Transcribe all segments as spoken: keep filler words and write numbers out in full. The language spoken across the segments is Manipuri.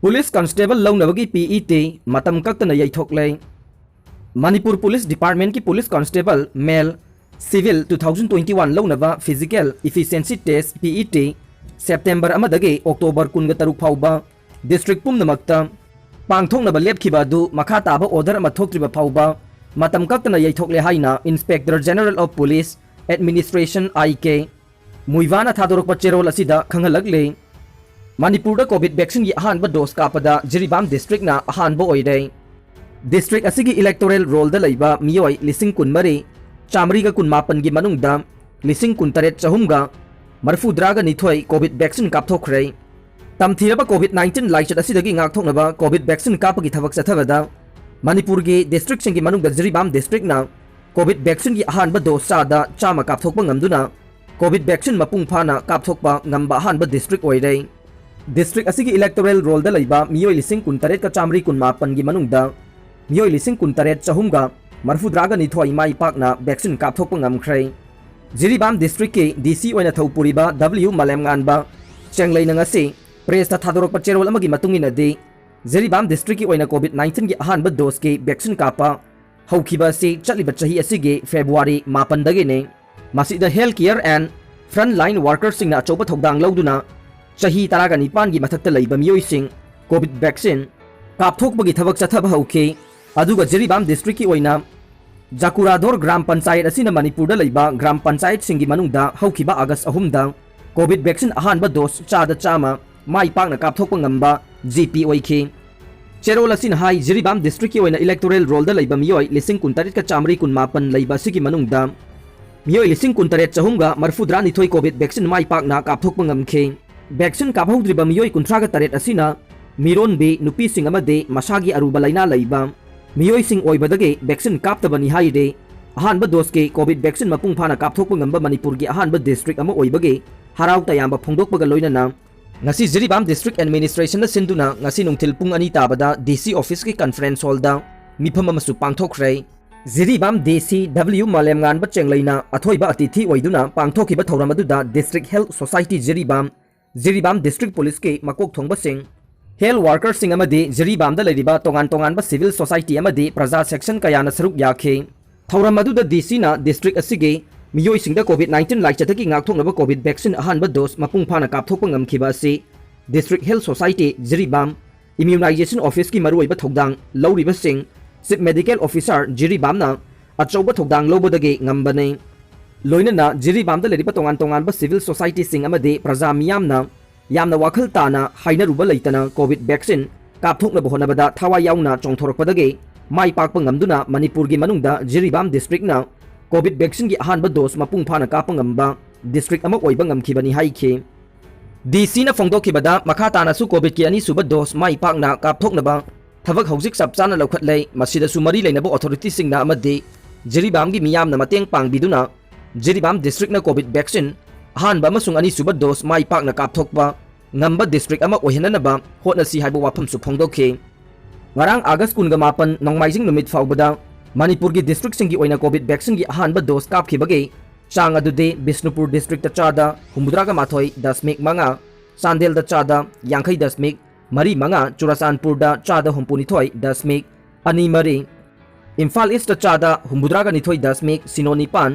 Police Constable ꯂꯧꯅꯕꯒꯤ P E T ꯃꯇꯝ ꯀꯛꯇꯅ ꯌꯩꯊꯣꯛꯂꯦ꯫ Manipur Police Department ꯀꯤ Police Constable Male Civil two thousand twenty one ꯂꯧꯅꯕ Physical Efficiency Test, P E T, September ꯑꯃꯗꯒꯤ October ꯀꯨꯟꯒ ꯇꯔꯨꯛ ꯐꯥꯎꯕ district ꯄꯨꯝꯅꯃꯛꯇ ꯄꯥꯡꯊꯣꯛꯅꯕ ꯂꯦꯞꯈꯤꯕ ꯑꯗꯨ ꯃꯈꯥ ꯇꯥꯕ order ꯑꯃ ꯊꯣꯛꯇ꯭ꯔꯤꯕ ꯐꯥꯎꯕ ꯃꯇꯝ ꯀꯛꯇꯅ ꯌꯩꯊꯣꯛꯂꯦ ꯍꯥꯏꯅ Inspector General of Police, Administration, I K ꯃꯨꯏꯕꯥꯅ ꯊꯥꯗꯣꯔꯛꯄ ꯆꯦꯔꯣꯜ ꯑꯁꯤꯗ ꯈꯪꯍꯜꯂꯛꯂꯤ꯫ ꯃꯅꯤꯄꯨꯔꯗ COVID vaccine ꯒꯤ ꯑꯍꯥꯟꯕ dose ꯀꯥꯞꯄꯗ ꯖꯤꯔꯤꯕꯥꯝ district ꯅ ꯑꯍꯥꯟꯕ ꯑꯣꯏꯔꯦ꯫ District ꯑꯁꯤꯒꯤ electoral roll ꯗ ꯂꯩꯕ ꯃꯤꯑꯣꯏ ꯂꯤꯁꯤꯡ ꯀꯨꯟꯃꯔꯤ ꯆꯥꯃꯔꯤꯒ ꯀꯨꯟꯃꯥꯄꯟꯒꯤ ꯃꯅꯨꯡꯗ ꯂꯤꯁꯤꯡ ꯀꯨꯟꯇꯔꯦꯠ ꯆꯍꯨꯝꯒ ꯃꯔꯤꯐꯨꯇꯔꯥꯒ ꯅꯤꯊꯣꯏ COVID vaccine ꯀꯥꯞꯊꯣꯛꯈ꯭ꯔꯦ꯫ ꯇꯝꯊꯤꯔꯕ COVID nineteen ꯂꯥꯏꯆꯠ ꯑꯁꯤꯗꯒꯤ ꯉꯥꯛꯊꯣꯛꯅꯕ COVID vaccine ꯀꯥꯞꯄꯒꯤ ꯊꯕꯛ ꯆꯠꯊꯕꯗ ꯃꯅꯤꯄꯨꯔꯒꯤ district ꯁꯤꯡꯒꯤ ꯃꯅꯨꯡꯗ ꯖꯤꯔꯤꯕꯥꯝ district ꯅ COVID vaccine ꯒꯤ ꯑꯍꯥꯟꯕ dose ꯆꯥꯗ ꯆꯥꯝꯃ ꯀꯥꯞꯊꯣꯛꯄ ꯉꯝꯗꯨꯅ COVID vaccine ꯃꯄꯨꯡ ꯐꯥꯅ ꯀꯥꯞꯊꯣꯛꯄ ꯉꯝꯕ ꯑꯍꯥꯟꯕ district ꯑꯣꯏꯔꯦ꯫ District ꯑꯁꯤꯒꯤ electoral roll ꯗ ꯂꯩꯕ ꯃꯤꯑꯣꯏ ꯂꯤꯁꯤꯡ ꯀꯨꯟꯇꯔꯦꯠꯀ ꯆꯥꯃꯔꯤ ꯀꯨꯟꯃꯥꯄꯟꯒꯤ ꯃꯅꯨꯡꯗ ꯃꯤꯑꯣꯏ ꯂꯤꯁꯤꯡ ꯀꯨꯟꯇꯔꯦꯠ ꯆꯍꯨꯝꯒ ꯃꯔꯤꯐꯨꯇꯔꯥꯒ ꯅꯤꯊꯣꯏ ꯃꯥꯏ ꯄꯥꯛꯅ vaccine ꯀꯥꯞꯊꯣꯛꯄ ꯉꯝꯈ꯭ꯔꯦ꯫ ꯖꯤꯔꯤꯕꯥꯝ district ꯀꯤ D C ꯑꯣꯏꯅ ꯊꯧ ꯄꯨꯔꯤꯕ W ꯃꯥꯂꯦꯝꯉꯥꯟꯕ ꯆꯦꯡꯂꯩꯅ ꯉꯁꯤ press ꯇ ꯊꯥꯗꯣꯔꯛꯄ ꯆꯦꯔꯣꯜ ꯑꯃꯒꯤ ꯃꯇꯨꯡ ꯏꯟꯅꯗꯤ, ꯖꯤꯔꯤꯕꯥꯝ district ꯀꯤ ꯑꯣꯏꯅ COVID nineteen ꯒꯤ ꯑꯍꯥꯟꯕ dose ꯀꯤ vaccine ꯀꯥꯞꯄ ꯍꯧꯈꯤꯕ ꯑꯁꯤ ꯆꯠꯂꯤꯕ ꯆꯍꯤ ꯑꯁꯤꯒꯤ February ꯃꯥꯄꯟꯗꯒꯤꯅꯤ꯫ ꯃꯁꯤꯗ health care and front line workers ꯁꯤꯡꯅ ꯑꯆꯧꯕ ꯊꯧꯗꯥꯡ ꯂꯧꯗꯨꯅ ꯆꯍꯤ ꯇꯔꯥꯒ ꯅꯤꯄꯥꯟꯒꯤ ꯃꯊꯛꯇ ꯂꯩꯕ ꯃꯤꯑꯣꯏꯁꯤꯡ COVID vaccine ꯀꯥꯞꯊꯣꯛꯄꯒꯤ ꯊꯕꯛ ꯆꯠꯊꯕ ꯍꯧꯈꯤ꯫ ꯑꯗꯨꯒ ꯖꯤꯔꯤꯕꯥꯝ district ꯀꯤ ꯑꯣꯏꯅ ꯖꯀꯨꯔꯥꯙꯣꯔ ꯒ꯭ꯔꯥꯝ ꯄꯟꯆꯥꯌꯠ ꯑꯁꯤꯅ ꯃꯅꯤꯄꯨꯔꯗ ꯂꯩꯕ ꯒ꯭ꯔꯥꯝ ꯄꯟꯆꯥꯌꯠꯁꯤꯡꯒꯤ ꯃꯅꯨꯡꯗ ꯍꯧꯈꯤꯕ August ꯑꯍꯨꯝꯗ COVID vaccine ꯑꯍꯥꯟꯕ dose ꯆꯥꯗ ꯆꯥꯝꯃ ꯃꯥꯏ ꯄꯥꯛꯅ ꯀꯥꯞꯊꯣꯛꯄ ꯉꯝꯕ G P ꯑꯣꯏꯈꯤ꯫ ꯆꯦꯔꯣꯜ ꯑꯁꯤꯅ ꯍꯥꯏ, ꯖꯤꯔꯤꯕꯥꯝ district ꯀꯤ ꯑꯣꯏꯅ electoral roll ꯗ ꯂꯩꯕ ꯃꯤꯑꯣꯏ ꯂꯤꯁꯤꯡ ꯀꯨꯟꯇꯔꯦꯠꯀ ꯆꯥꯃꯔꯤ ꯀꯨꯟꯃꯥꯄꯟ ꯂꯩꯕ ꯑꯁꯤꯒꯤ ꯃꯅꯨꯡꯗ ꯃꯤꯑꯣꯏ ꯂꯤꯁꯤꯡ ꯀꯨꯟꯇꯔꯦꯠ ꯆꯍꯨꯝꯒ ꯃꯔꯤꯐꯨꯇꯔꯥꯅꯤꯊꯣꯏ COVID vaccine ꯃꯥꯏ ꯄꯥꯛꯅ ꯀꯥꯞꯊꯣꯛꯄ ꯉꯝꯈꯤ꯫ Vaccine ꯀꯥꯞꯍꯧꯗ꯭ꯔꯤꯕ ꯃꯤꯑꯣꯏ ꯀꯨꯟꯊ꯭ꯔꯥꯒ ꯇꯔꯦꯠ ꯑꯁꯤꯅ ꯃꯤꯔꯣꯟꯕꯤ, ꯅꯨꯄꯤꯁꯤꯡ ꯑꯃꯗꯤ ꯃꯁꯥꯒꯤ ꯑꯔꯨꯕ ꯂꯥꯏꯅꯥ ꯂꯩꯕ ꯃꯤꯑꯣꯏꯁꯤꯡ ꯑꯣꯏꯕꯗꯒꯤ vaccine ꯀꯥꯞꯇꯕꯅꯤ ꯍꯥꯏꯔꯤ꯫ ꯑꯍꯥꯟꯕ dose ꯀꯤ COVID vaccine ꯃꯄꯨꯡ ꯐꯥꯅ ꯀꯥꯞꯊꯣꯛꯄ ꯉꯝꯕ ꯃꯅꯤꯄꯨꯔꯒꯤ ꯑꯍꯥꯟꯕ district ꯑꯃ ꯑꯣꯏꯕꯒꯤ ꯍꯔꯥꯎ ꯇꯌꯥꯝꯕ ꯐꯣꯡꯗꯣꯛꯄꯒ ꯂꯣꯏꯅꯅ ꯉꯁꯤ ꯖꯤꯔꯤꯕꯥꯝ district administration ꯅ ꯁꯤꯟꯗꯨꯅ ꯉꯁꯤ ꯅꯨꯡꯊꯤꯜ ꯄꯨꯡ ꯑꯅꯤ ꯇꯥꯕꯗ D C office ꯀꯤ conference hall ꯗ ꯃꯤꯐꯝ ꯑꯃꯁꯨ ꯄꯥꯡꯊꯣꯛꯈ꯭ꯔꯦ꯫ ꯖꯤꯔꯤꯕꯥꯝ D C W ꯃꯥꯂꯦꯝꯉꯥꯟꯕ ꯆꯦꯡꯂꯩꯅ ꯑꯊꯣꯏꯕ ꯑꯇꯤꯊꯤ ꯑꯣꯏꯗꯨꯅ ꯄꯥꯡꯊꯣꯛꯈꯤꯕ ꯊꯧꯔꯝ ꯑꯗꯨꯗ District Health Society Jiribam, Jiribam district police ꯀꯤ ꯃꯀꯣꯛ ꯊꯣꯡꯕꯁꯤꯡ, Health workerꯁꯤꯡ ꯑꯃꯗꯤ ꯖꯤꯔꯤꯕꯥꯝꯗ ꯂꯩꯔꯤꯕ ꯇꯣꯉꯥꯟ ꯇꯣꯉꯥꯟꯕ civil society ꯑꯃꯗꯤ ꯄ꯭ꯔꯖꯥ section ꯀꯌꯥꯅ ꯁꯔꯨꯛ ꯌꯥꯈꯤ꯫ ꯊꯧꯔꯝ ꯑꯗꯨꯗ ꯗꯤ ꯁꯤꯅ district ꯑꯁꯤꯒꯤ ꯃꯤꯑꯣꯏꯁꯤꯡꯗ COVID nineteen ꯂꯥꯏꯆꯠꯇꯒꯤ ꯉꯥꯛꯊꯣꯛꯅꯕ COVID vaccine ꯑꯍꯥꯟꯕ dose ꯃꯄꯨꯡ ꯐꯥꯅ ꯀꯥꯞꯊꯣꯛꯄ ꯉꯝꯈꯤꯕ ꯑꯁꯤ District Health Society Jiribam, Immunization Officeꯀꯤ ꯃꯔꯨꯑꯣꯏꯕ ꯊꯧꯗꯥꯡ ꯂꯧꯔꯤꯕꯁꯤꯡ, Chief Medical Officer ꯖꯤꯔꯤꯕꯥꯝꯅ ꯑꯆꯧꯕ ꯊꯧꯗꯥꯡ ꯂꯧꯕꯗꯒꯤ ꯉꯝꯕꯅꯤ꯫ ꯂꯣꯏꯅꯅ ꯖꯤꯔꯤꯕꯥꯝꯗ ꯂꯩꯔꯤꯕ ꯇꯣꯉꯥꯟ ꯇꯣꯉꯥꯟꯕ civil societyꯁꯤꯡ ꯑꯃꯗꯤ ꯄ꯭ꯔꯖꯥ ꯃꯤꯌꯥꯝꯅ ꯌꯥꯝꯅ ꯋꯥꯈꯜ ꯇꯥꯅ ꯍꯥꯏꯅꯔꯨꯕ ꯂꯩꯇꯅ COVID vaccine ꯀꯥꯞꯊꯣꯛꯅꯕ ꯍꯣꯠꯅꯕꯗ ꯊꯋꯥꯏ ꯌꯥꯎꯅ ꯆꯣꯡꯊꯣꯔꯛꯄꯗꯒꯤ ꯃꯥꯏ ꯄꯥꯛꯄ ꯉꯝꯗꯨꯅ ꯃꯅꯤꯄꯨꯔꯒꯤ ꯃꯅꯨꯡꯗ ꯖꯤꯔꯤꯕꯥꯝ districtꯅ COVID vaccineꯒꯤ ꯑꯍꯥꯟꯕ dose ꯃꯄꯨꯡ ꯐꯥꯅ ꯀꯥꯞꯄ ꯉꯝꯕ district ꯑꯃ ꯑꯣꯏꯕ ꯉꯝꯈꯤꯕꯅꯤ ꯍꯥꯏꯈꯤ꯫ ꯗꯤ ꯁꯤꯅ ꯐꯣꯡꯗꯣꯛꯈꯤꯕꯗ, ꯃꯈꯥ ꯇꯥꯅꯁꯨ COVIDꯀꯤ ꯑꯅꯤꯁꯨꯕ dose ꯃꯥꯏ ꯄꯥꯛꯅ ꯀꯥꯞꯊꯣꯛꯅꯕ ꯊꯕꯛ ꯍꯧꯖꯤꯛ ꯆꯞ ꯆꯥꯅ ꯂꯧꯈꯠꯂꯦ꯫ ꯃꯁꯤꯗꯁꯨ ꯃꯔꯤ ꯂꯩꯅꯕ authorityꯁꯤꯡꯅ ꯑꯃꯗꯤ ꯖꯤꯔꯤꯕꯥꯝꯒꯤ ꯃꯤꯌꯥꯝꯅ ꯃꯇꯦꯡ ꯄꯥꯡꯕꯤꯗꯨꯅ ꯖꯤꯔꯤꯕꯥꯝ districtꯅ COVID vaccine ꯑꯍꯥꯟꯕ ꯑꯃꯁꯨꯡ ꯑꯅꯤꯁꯨꯕ dose ꯃꯥꯏ ꯄꯥꯛꯅ ꯀꯥꯞꯊꯣꯛꯄ ꯉꯝꯕ district ꯑꯃ ꯑꯣꯏꯍꯟꯅꯅꯕ ꯍꯣꯠꯅꯁꯤ ꯍꯥꯏꯕ ꯋꯥꯐꯝꯁꯨ ꯐꯣꯡꯗꯣꯛꯈꯤ꯫ ꯉꯔꯥꯡ August ꯀꯨꯟꯒ ꯃꯥꯄꯟ ꯅꯣꯡꯃꯥꯏꯖꯤꯡ ꯅꯨꯃꯤꯠ ꯐꯥꯎꯕꯗ ꯃꯅꯤꯄꯨꯔꯒꯤ districtꯁꯤꯡꯒꯤ ꯑꯣꯏꯅ COVID vaccineꯒꯤ ꯑꯍꯥꯟꯕ dose ꯀꯥꯞꯈꯤꯕꯒꯤ ꯆꯥꯡ ꯑꯗꯨꯗꯤ ꯕꯤꯁꯅꯨꯄꯨꯔ districtꯇ ꯆꯥꯗ ꯍꯨꯝꯐꯨꯇꯔꯥꯒ ꯃꯥꯊꯣꯏ ꯗꯁꯃꯤꯛ ꯃꯉꯥ, ꯆꯥꯟꯗꯦꯜꯗ ꯆꯥꯗ ꯌꯥꯡꯈꯩ ꯗꯁꯃꯤꯛ ꯃꯔꯤ ꯃꯉꯥ, ꯆꯨꯔꯥꯆꯥꯟꯄꯨꯔꯗ ꯆꯥꯗ ꯍꯨꯝꯐꯨꯅꯤꯊꯣꯏ ꯗꯁꯃꯤꯛ ꯑꯅꯤ ꯃꯔꯤ, ꯏꯝꯐꯥꯜ Eastꯇ ꯆꯥꯗ ꯍꯨꯝꯐꯨꯇꯔꯥꯒ ꯅꯤꯊꯣꯏ ꯗꯁꯃꯤꯛ ꯁꯤꯅꯣ ꯅꯤꯄꯥꯟ,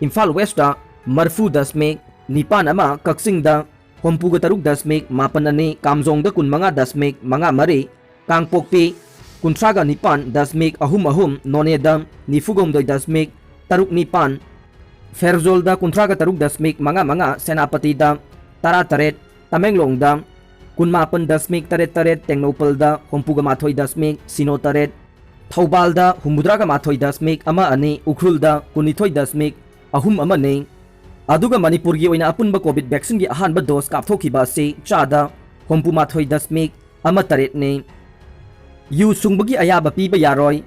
ꯏꯝꯐꯥꯜ Westꯇ ꯃꯔꯤꯐꯨ ꯗꯁꯃꯤꯛ ꯅꯤꯄꯥꯟ ꯑꯃ, ꯀꯛꯆꯤꯡꯗ ꯍꯨꯝꯐꯨꯒ ꯇꯔꯨꯛ ꯗꯁꯃꯤꯛ ꯃꯥꯄꯟ ꯑꯅꯤ, ꯀꯥꯝꯖꯣꯡꯗ ꯀꯨꯟꯃꯉꯥ ꯗꯁꯃꯤꯛ ꯃꯉꯥ ꯃꯔꯤ, ꯀꯥꯡꯄꯣꯛꯄꯤ ꯀꯨꯟꯊ꯭ꯔꯥꯒ ꯅꯤꯄꯥꯟ ꯗꯁꯃꯤꯛ ꯑꯍꯨꯝ ꯑꯍꯨꯝ, ꯅꯣꯅꯦꯗ ꯅꯤꯐꯨꯒ ꯍꯨꯝꯗꯣꯏ ꯗꯁꯃꯤꯛ ꯇꯔꯨꯛ ꯅꯤꯄꯥꯟ, ꯐꯦꯔꯖꯣꯜꯗ ꯀꯨꯟꯊ꯭ꯔꯥꯒ ꯇꯔꯨꯛ ꯗꯁꯃꯤꯛ ꯃꯉꯥ ꯃꯉꯥ, ꯁꯦꯅꯥꯄꯇꯤꯗ ꯇꯔꯥ ꯇꯔꯦꯠ, ꯇꯃꯦꯡꯂꯣꯡꯗ ꯀꯨꯟꯃꯥꯄꯟ ꯗꯁꯃꯤꯛ ꯇꯔꯦꯠ ꯇꯔꯦꯠ, ꯇꯦꯡꯅꯧꯄꯜꯗ ꯍꯨꯝꯐꯨꯒ ꯃꯥꯊꯣꯏ ꯗꯁꯃꯤꯛ ꯁꯤꯅꯣ ꯇꯔꯦꯠ, ꯊꯧꯕꯥꯜꯗ ꯍꯨꯝꯐꯨꯇꯔꯥꯒ ꯃꯥꯊꯣꯏ ꯗꯁꯃꯤꯛ ꯑꯃ ꯑꯅꯤ, ꯎꯈ꯭ꯔꯨꯜꯗ ꯀꯨꯟꯅꯤꯊꯣꯏ ꯗꯁꯃꯤꯛ ꯑꯍꯨꯝ ꯑꯃꯅꯤ꯫ ꯑꯗꯨꯒ ꯃꯅꯤꯄꯨꯔꯒꯤ ꯑꯣꯏꯅ ꯑꯄꯨꯟꯕ COVID vaccineꯒꯤ ꯑꯍꯥꯟꯕ dose ꯀꯥꯞꯊꯣꯛꯈꯤꯕ ꯑꯁꯤ ꯆꯥꯗ ꯍꯨꯝꯐꯨꯃꯥꯊꯣꯏ ꯗꯁꯃꯤꯛ ꯑꯃ ꯇꯔꯦꯠꯅꯤ꯫ ꯌꯨ ꯁꯨꯡꯕꯒꯤ ꯑꯌꯥꯕ ꯄꯤꯕ ꯌꯥꯔꯣꯏ꯫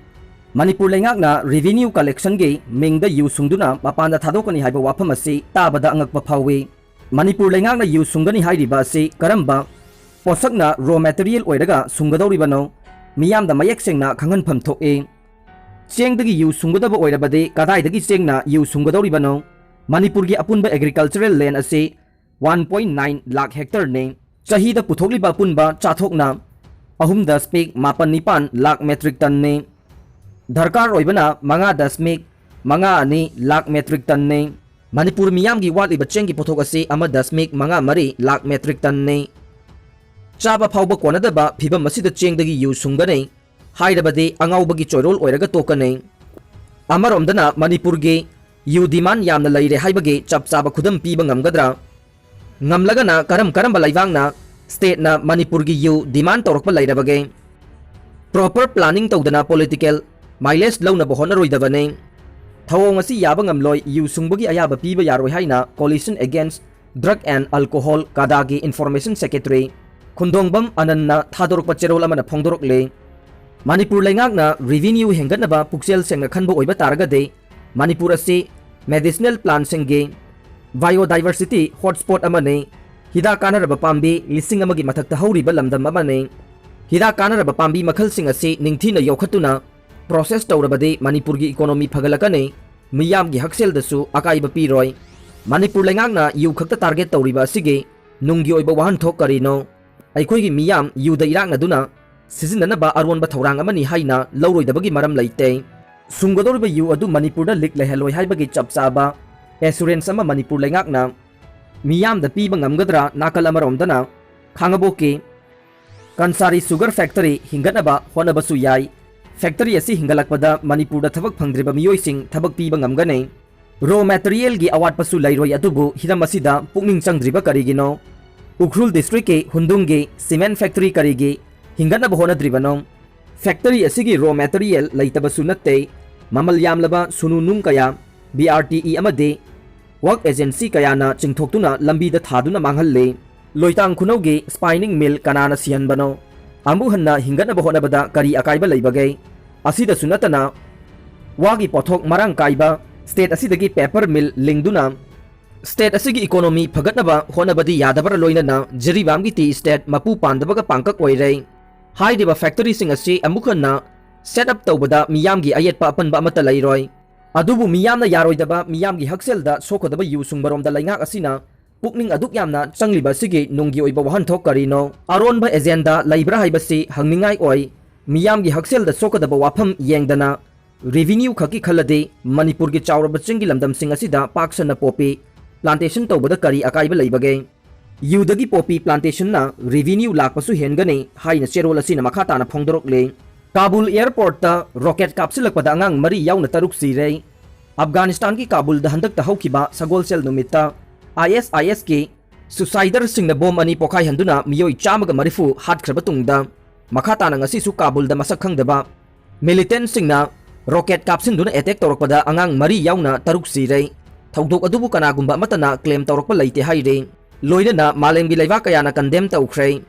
ꯃꯅꯤꯄꯨꯔ ꯂꯩꯉꯥꯛꯅ revenue collectionꯒꯤ ꯃꯤꯡꯗ ꯌꯨ ꯁꯨꯡꯗꯨꯅ ꯃꯄꯥꯟꯗ ꯊꯥꯗꯣꯛꯀꯅꯤ ꯍꯥꯏꯕ ꯋꯥꯐꯝ ꯑꯁꯤ ꯇꯥꯕꯗ ꯑꯉꯛꯄ ꯐꯥꯎꯏ꯫ ꯃꯅꯤꯄꯨꯔ ꯂꯩꯉꯥꯛꯅ ꯌꯨ ꯁꯨꯡꯒꯅꯤ ꯍꯥꯏꯔꯤꯕ ꯑꯁꯤ ꯀꯔꯝꯕ ꯄꯣꯠꯁꯛꯅ raw material ꯑꯣꯏꯔꯒ ꯁꯨꯡꯒꯗꯧꯔꯤꯕꯅꯣ? ꯃꯤꯌꯥꯝꯗ ꯃꯌꯦꯛ ꯁꯦꯡꯅ ꯈꯪꯍꯟꯐꯝ ꯊꯣꯛꯏ꯫ ꯆꯦꯡꯗꯒꯤ ꯌꯨ ꯁꯨꯡꯒꯗꯕ ꯑꯣꯏꯔꯕꯗꯤ ꯀꯗꯥꯏꯗꯒꯤ ꯆꯦꯡꯅ ꯌꯨ ꯁꯨꯡꯒꯗꯧꯔꯤꯕꯅꯣ? ꯃꯅꯤꯄꯨꯔꯒꯤ ꯑꯄꯨꯟꯕ agricultural land ꯑꯁꯤ one point nine ꯂꯥꯈ hectareꯅꯤ꯫ ꯆꯍꯤꯗ ꯄꯨꯊꯣꯛꯂꯤꯕ ꯑꯄꯨꯟꯕ ꯆꯥꯊꯣꯛꯅ ꯑꯍꯨꯝ ꯗꯁꯃꯤꯛ ꯃꯥꯄꯟ ꯅꯤꯄꯥꯟ ꯂꯥꯈ metric tonꯅꯤ꯫ ꯗꯔꯀꯥꯔ ꯑꯣꯏꯕꯅ ꯃꯉꯥ ꯗꯁꯃꯤꯛ ꯃꯉꯥ ꯑꯅꯤ ꯂꯥꯈ metric tonꯅꯤ꯫ ꯃꯅꯤꯄꯨꯔ ꯃꯤꯌꯥꯝꯒꯤ ꯋꯥꯠꯂꯤꯕ ꯆꯦꯡꯒꯤ ꯄꯣꯠꯊꯣꯛ ꯑꯁꯤ ꯑꯃ ꯗꯁꯃꯤꯛ ꯃꯉꯥ ꯃꯔꯤ ꯂꯥꯈ metric tonꯅꯤ꯫ ꯆꯥꯕ ꯐꯥꯎꯕ ꯀꯣꯟꯅꯗꯕ ꯐꯤꯕꯝ ꯑꯁꯤꯗ ꯆꯦꯡꯗꯒꯤ ꯌꯨ ꯁꯨꯡꯒꯅꯤ ꯍꯥꯏꯔꯕꯗꯤ ꯑꯉꯥꯎꯕꯒꯤ ꯆꯣꯏꯔꯣꯜ ꯑꯣꯏꯔꯒ ꯇꯣꯛꯀꯅꯤ꯫ ꯑꯃꯔꯣꯝꯗꯅ ꯃꯅꯤꯄꯨꯔꯒꯤ ꯌꯨ demand ꯌꯥꯝꯅ ꯂꯩꯔꯦ ꯍꯥꯏꯕꯒꯤ ꯆꯞ ꯆꯥꯕ ꯈꯨꯗꯝ ꯄꯤꯕ ꯉꯝꯒꯗ꯭ꯔꯥ? ꯉꯝꯂꯒꯅ ꯀꯔꯝ ꯀꯔꯝꯕ ꯂꯩꯕꯥꯛꯅ, stateꯅ ꯃꯅꯤꯄꯨꯔꯒꯤ ꯌꯨ demand ꯇꯧꯔꯛꯄ ꯂꯩꯔꯕꯒꯦ? Proper planning ꯇꯧꯗꯅ political mileage ꯂꯧꯅꯕ ꯍꯣꯠꯅꯔꯣꯏꯗꯕꯅꯤ꯫ ꯊꯧꯑꯣꯡ ꯑꯁꯤ ꯌꯥꯕ ꯉꯝꯂꯣꯏ꯫ ꯌꯨ ꯁꯨꯡꯕꯒꯤ ꯑꯌꯥꯕ ꯄꯤꯕ ꯌꯥꯔꯣꯏ ꯍꯥꯏꯅ Coalition Against Drug and Alcohol, ꯀꯥꯗꯥꯒꯤ Information Secretary ꯈꯨꯟꯗꯣꯡꯕꯝ ꯑꯅꯟꯅ ꯊꯥꯗꯣꯔꯛꯄ ꯆꯦꯔꯣꯜ ꯑꯃꯅ ꯐꯣꯡꯗꯣꯔꯛꯂꯤ꯫ ꯃꯅꯤꯄꯨꯔ ꯂꯩꯉꯥꯛꯅ revenue ꯍꯦꯟꯒꯠꯅꯕ ꯄꯨꯛꯆꯦꯜ ꯁꯦꯡꯅ ꯈꯟꯕ ꯑꯣꯏꯕ ꯇꯥꯔꯒꯗꯤ, ꯃꯅꯤꯄꯨꯔ ꯑꯁꯤ medicinal plantꯁꯤꯡꯒꯤ biodiversity hotspot ꯑꯃꯅꯤ꯫ ꯍꯤꯗꯥꯛ ꯀꯥꯟꯅꯔꯕ ꯄꯥꯝꯕꯤ ꯂꯤꯁꯤꯡ ꯑꯃꯒꯤ ꯃꯊꯛꯇ ꯍꯧꯔꯤꯕ ꯂꯝꯗꯝ ꯑꯃꯅꯤ꯫ ꯍꯤꯗꯥꯛ ꯀꯥꯟꯅꯔꯕ ꯄꯥꯝꯕꯤ ꯃꯈꯜꯁꯤꯡ ꯑꯁꯤ ꯅꯤꯡꯊꯤꯅ ꯌꯣꯛꯈꯠꯇꯨꯅ process ꯇꯧꯔꯕꯗꯤ ꯃꯅꯤꯄꯨꯔꯒꯤ economy ꯐꯒꯠꯂꯛꯀꯅꯤ, ꯃꯤꯌꯥꯝꯒꯤ ꯍꯛꯁꯦꯜꯗꯁꯨ ꯑꯀꯥꯏꯕ ꯄꯤꯔꯣꯏ꯫ ꯃꯅꯤꯄꯨꯔ ꯂꯩꯉꯥꯛꯅ ꯌꯨ ꯈꯛꯇ target ꯇꯧꯔꯤꯕ ꯑꯁꯤꯒꯤ ꯅꯨꯡꯒꯤ ꯑꯣꯏꯕ ꯋꯥꯍꯟꯊꯣꯛ ꯀꯔꯤꯅꯣ? ꯑꯩꯈꯣꯏꯒꯤ ꯃꯤꯌꯥꯝ ꯌꯨꯗ ꯏꯔꯥꯛꯅꯗꯨꯅ ꯁꯤꯖꯤꯟꯅꯅꯕ ꯑꯔꯣꯟꯕ ꯊꯧꯔꯥꯡ ꯑꯃꯅꯤ ꯍꯥꯏꯅ ꯂꯧꯔꯣꯏꯗꯕꯒꯤ ꯃꯔꯝ ꯂꯩꯇꯦ꯫ ꯁꯨꯡꯒꯗꯧꯔꯤꯕ ꯌꯨ ꯑꯗꯨ ꯃꯅꯤꯄꯨꯔꯗ leak ꯂꯩꯍꯜꯂꯣꯏ ꯍꯥꯏꯕꯒꯤ ꯆꯞ ꯆꯥꯕ assurance ꯑꯃ ꯃꯅꯤꯄꯨꯔ ꯂꯩꯉꯥꯛꯅ ꯃꯤꯌꯥꯝꯗ ꯄꯤꯕ ꯉꯝꯒꯗ꯭ꯔꯥ? ꯅꯥꯀꯜ ꯑꯃꯔꯣꯝꯗꯅ ꯈꯥꯉꯕꯣꯛꯀꯤ ꯀꯟꯁꯥꯔꯤ sugar factory ꯍꯤꯡꯒꯠꯅꯕ ꯍꯣꯠꯅꯕꯁꯨ ꯌꯥꯏ꯫ Factory ꯑꯁꯤ ꯍꯤꯡꯒꯠꯂꯛꯄꯗ ꯃꯅꯤꯄꯨꯔꯗ ꯊꯕꯛ ꯐꯪꯗ꯭ꯔꯤꯕ ꯃꯤꯑꯣꯏꯁꯤꯡ ꯊꯕꯛ ꯄꯤꯕ ꯉꯝꯒꯅꯤ꯫ Raw materialꯒꯤ ꯑꯋꯥꯠꯄꯁꯨ ꯂꯩꯔꯣꯏ, ꯑꯗꯨꯕꯨ ꯍꯤꯔꯝ ꯑꯁꯤꯗ ꯄꯨꯛꯅꯤꯡ ꯆꯪꯗ꯭ꯔꯤꯕ ꯀꯔꯤꯒꯤꯅꯣ? ꯎꯈ꯭ꯔꯨꯜ districtꯀꯤ ꯍꯨꯟꯗꯨꯡꯒꯤ cement factory ꯀꯔꯤꯒꯤ ꯍꯤꯡꯒꯠꯅꯕ ꯍꯣꯠꯅꯗ꯭ꯔꯤꯕꯅꯣ? Factory ꯑꯁꯤꯒꯤ raw material ꯂꯩꯇꯕꯁꯨ ꯅꯠꯇꯦ꯫ ꯃꯃꯜ ꯌꯥꯝꯂꯕ ꯁꯨꯅꯨ ꯅꯨꯡ ꯀꯌꯥ, BRTE ꯑꯃꯗꯤ work agency ꯀꯌꯥꯅ ꯆꯤꯡꯊꯣꯛꯇꯨꯅ ꯂꯝꯕꯤꯗ ꯊꯥꯗꯨꯅ ꯃꯥꯡꯍꯜꯂꯤ꯫ ꯂꯣꯏꯇꯥꯡ ꯈꯨꯅꯧꯒꯤ spinning mill ꯀꯅꯥꯅ ꯁꯤꯍꯟꯕꯅꯣ? ꯑꯃꯨꯛ ꯍꯟꯅ ꯍꯤꯡꯒꯠꯅꯕ ꯍꯣꯠꯅꯕꯗ ꯀꯔꯤ ꯑꯀꯥꯏꯕ ꯂꯩꯕꯒꯦ? ꯑꯁꯤꯗꯁꯨ ꯅꯠꯇꯅ, ꯋꯥꯒꯤ ꯄꯣꯠꯊꯣꯛ ꯃꯔꯥꯡ ꯀꯥꯏꯕ state ꯑꯁꯤꯗꯒꯤ paper mill ꯂꯤꯡꯗꯨꯅ state ꯑꯁꯤꯒꯤ economy ꯐꯒꯠꯅꯕ ꯍꯣꯠꯅꯕꯗꯤ ꯌꯥꯗꯕꯔ? ꯂꯣꯏꯅꯅ ꯖꯤꯔꯤꯕꯥꯝꯒꯤ tea estate ꯃꯄꯨ ꯄꯥꯟꯗꯕꯒ ꯄꯥꯡꯀꯛ ꯑꯣꯏꯔꯦ꯫ ꯍꯥꯏꯔꯤꯕ factoryꯁꯤꯡ ꯑꯁꯤ ꯑꯃꯨꯛ ꯍꯟꯅ set up ꯇꯧꯕꯗ ꯃꯤꯌꯥꯝꯒꯤ ꯑꯌꯦꯠꯄ ꯑꯄꯟꯕ ꯑꯃꯠꯇ ꯂꯩꯔꯣꯏ꯫ ꯑꯗꯨꯕꯨ ꯃꯤꯌꯥꯝꯅ ꯌꯥꯔꯣꯏꯗꯕ, ꯃꯤꯌꯥꯝꯒꯤ ꯍꯛꯁꯦꯜꯗ ꯁꯣꯛꯀꯗꯕ ꯌꯨ ꯁꯨꯡꯕꯔꯣꯝꯗ ꯂꯩꯉꯥꯛ ꯑꯁꯤꯅ ꯄꯨꯛꯅꯤꯡ ꯑꯗꯨꯛ ꯌꯥꯝꯅ ꯆꯪꯂꯤꯕ ꯑꯁꯤꯒꯤ ꯅꯨꯡꯒꯤ ꯑꯣꯏꯕ ꯋꯥꯍꯟꯊꯣꯛ ꯀꯔꯤꯅꯣ? ꯑꯔꯣꯟꯕ ꯑꯦꯖꯦꯟꯗꯥ ꯂꯩꯕ꯭ꯔꯥ ꯍꯥꯏꯕꯁꯤ ꯍꯪꯅꯤꯡꯉꯥꯏ ꯑꯣꯏ꯫ ꯃꯤꯌꯥꯝꯒꯤ ꯍꯛꯁꯦꯜꯗ ꯁꯣꯛꯀꯗꯕ ꯋꯥꯐꯝ ꯌꯦꯡꯗꯅ revenue ꯈꯛꯀꯤ ꯈꯜꯂꯗꯤ ꯃꯅꯤꯄꯨꯔꯒꯤ ꯆꯥꯎꯔꯕ ꯆꯤꯡꯒꯤ ꯂꯝꯗꯝꯁꯤꯡ ꯑꯁꯤꯗ ꯄꯥꯛ ꯁꯟꯅ poppy plantation ꯇꯧꯕꯗ ꯀꯔꯤ ꯑꯀꯥꯏꯕ ꯂꯩꯕꯒꯦ? ꯌꯨꯗꯒꯤ poppy plantationꯅ revenue ꯂꯥꯛꯄꯁꯨ ꯍꯦꯟꯒꯅꯤ ꯍꯥꯏꯅ ꯆꯦꯔꯣꯜ ꯑꯁꯤꯅ ꯃꯈꯥ ꯇꯥꯅ ꯐꯣꯡꯗꯣꯔꯛꯂꯤ꯫ ꯀꯥꯕꯨꯜ airportꯇ rocket ꯀꯥꯞꯁꯤꯜꯂꯛꯄꯗ ꯑꯉꯥꯡ ꯃꯔꯤ ꯌꯥꯎꯅ ꯇꯔꯨꯛ ꯁꯤꯔꯦ꯫ ꯑꯐꯒꯥꯅꯤꯁꯇꯥꯟꯒꯤ ꯀꯥꯕꯨꯜꯗ ꯍꯟꯗꯛꯇ ꯍꯧꯈꯤꯕ ꯁꯒꯣꯜꯁꯦꯜ ꯅꯨꯃꯤꯠꯇ ISISꯀꯤ suiciderꯁꯤꯡꯅ bomb ꯑꯅꯤ ꯄꯣꯈꯥꯏꯍꯟꯗꯨꯅ ꯃꯤꯑꯣꯏ ꯆꯥꯝꯃꯒ ꯃꯔꯤꯐꯨ ꯍꯥꯠꯈ꯭ꯔꯕ ꯇꯨꯡꯗ, ꯃꯈꯥ ꯇꯥꯅ ꯉꯁꯤꯁꯨ ꯀꯥꯕꯨꯜꯗ ꯃꯁꯛ ꯈꯪꯗꯕ militantꯁꯤꯡꯅ rocket ꯀꯥꯞꯁꯤꯟꯗꯨꯅ attack ꯇꯧꯔꯛꯄꯗ ꯑꯉꯥꯡ ꯃꯔꯤ ꯌꯥꯎꯅ ꯇꯔꯨꯛ ꯁꯤꯔꯦ꯫ ꯊꯧꯗꯣꯛ ꯑꯗꯨꯕꯨ ꯀꯅꯥꯒꯨꯝꯕ ꯑꯃꯠꯇꯅ claim ꯇꯧꯔꯛꯄ ꯂꯩꯇꯦ ꯍꯥꯏꯔꯤ꯫ ꯂꯣꯏꯅꯅ ꯃꯥꯂꯦꯝꯒꯤ ꯂꯩꯕꯥꯛ ꯀꯌꯥꯅ condemn ꯇꯧꯈ꯭ꯔꯦ꯫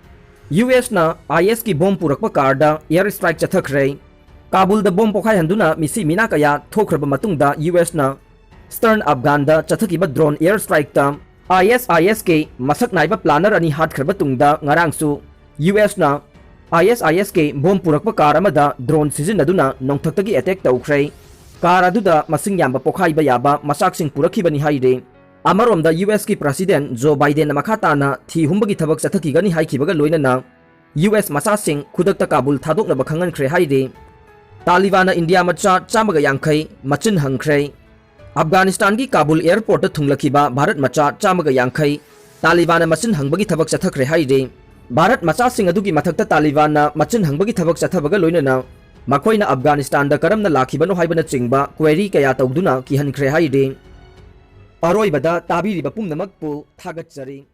USꯅ ISꯀꯤ bomb ꯄꯨꯔꯛꯄ carꯗ air strike ꯆꯠꯊꯈ꯭ꯔꯦ꯫ ꯀꯥꯕꯨꯜꯗ bomb ꯄꯣꯈꯥꯏꯍꯟꯗꯨꯅ ꯃꯤꯁꯤ ꯃꯤꯅꯥ ꯀꯌꯥ ꯊꯣꯛꯈ꯭ꯔꯕ ꯃꯇꯨꯡꯗ USꯅ Eastern Afghanꯗ ꯆꯠꯊꯈꯤꯕ drone air strikeꯇ ISISꯀꯤ ꯃꯁꯛ ꯅꯥꯏꯕ planner ꯑꯅꯤ ꯍꯥꯠꯈ꯭ꯔꯕ ꯇꯨꯡꯗ, ꯉꯔꯥꯡꯁꯨ USꯅ ISISꯀꯤ bomb ꯄꯨꯔꯛꯄ car ꯑꯃꯗ drone ꯁꯤꯖꯤꯟꯅꯗꯨꯅ ꯅꯣꯡꯊꯛꯇꯒꯤ attack ꯇꯧꯈ꯭ꯔꯦ꯫ Car ꯑꯗꯨꯗ ꯃꯁꯤꯡ ꯌꯥꯝꯕ ꯄꯣꯈꯥꯏꯕ ꯌꯥꯕ ꯃꯆꯥꯛꯁꯤꯡ ꯄꯨꯔꯛꯈꯤꯕꯅꯤ ꯍꯥꯏꯔꯤ꯫ ꯑꯃꯔꯣꯝꯗ USꯀꯤ President Joe Bidenꯅ ꯃꯈꯥ ꯇꯥꯅ ꯊꯤ ꯍꯨꯝꯕꯒꯤ ꯊꯕꯛ ꯆꯠꯊꯈꯤꯒꯅꯤ ꯍꯥꯏꯈꯤꯕꯒ ꯂꯣꯏꯅꯅ US ꯃꯆꯥꯁꯤꯡ ꯈꯨꯗꯛꯇ ꯀꯥꯕꯨꯜ ꯊꯥꯗꯣꯛꯅꯕ ꯈꯪꯍꯟꯈ꯭ꯔꯦ ꯍꯥꯏꯔꯤ꯫ ꯇꯥꯂꯤꯕꯥꯟꯅ ꯏꯟꯗꯤꯌꯥ ꯃꯆꯥ ꯆꯥꯝꯃꯒ ꯌꯥꯡꯈꯩ ꯃꯆꯤꯟ ꯍꯪꯈ꯭ꯔꯦ꯫ ꯑꯐꯒꯥꯅꯤꯁꯇꯥꯟꯒꯤ ꯀꯥꯕꯨꯜ airportꯇ ꯊꯨꯡꯂꯈꯤꯕ ꯚꯥꯔꯠ ꯃꯆꯥ ꯆꯥꯝꯃꯒ ꯌꯥꯡꯈꯩ ꯇꯥꯂꯤꯕꯥꯟꯅ ꯃꯆꯤꯟ ꯍꯪꯕꯒꯤ ꯊꯕꯛ ꯆꯠꯊꯈ꯭ꯔꯦ ꯍꯥꯏꯔꯤ꯫ ꯚꯥꯔꯠ ꯃꯆꯥꯁꯤꯡ ꯑꯗꯨꯒꯤ ꯃꯊꯛꯇ ꯇꯥꯂꯤꯕꯥꯟꯅ ꯃꯆꯤꯟ ꯍꯪꯕꯒꯤ ꯊꯕꯛ ꯆꯠꯊꯕꯒ ꯂꯣꯏꯅꯅ ꯃꯈꯣꯏꯅ ꯑꯐꯒꯥꯅꯤꯁꯇꯥꯟꯗ ꯀꯔꯝꯅ ꯂꯥꯛꯈꯤꯕꯅꯣ ꯍꯥꯏꯕꯅꯆꯤꯡꯕ query ꯀꯌꯥ ꯇꯧꯗꯨꯅ ꯀꯤꯍꯟꯈ꯭ꯔꯦ ꯍꯥꯏꯔꯤ꯫ ꯑꯔꯣꯏꯕꯗ ꯇꯥꯕꯤꯔꯤꯕ ꯄꯨꯝꯅꯃꯛꯄꯨ ꯊꯥꯒꯠꯆꯔꯤ꯫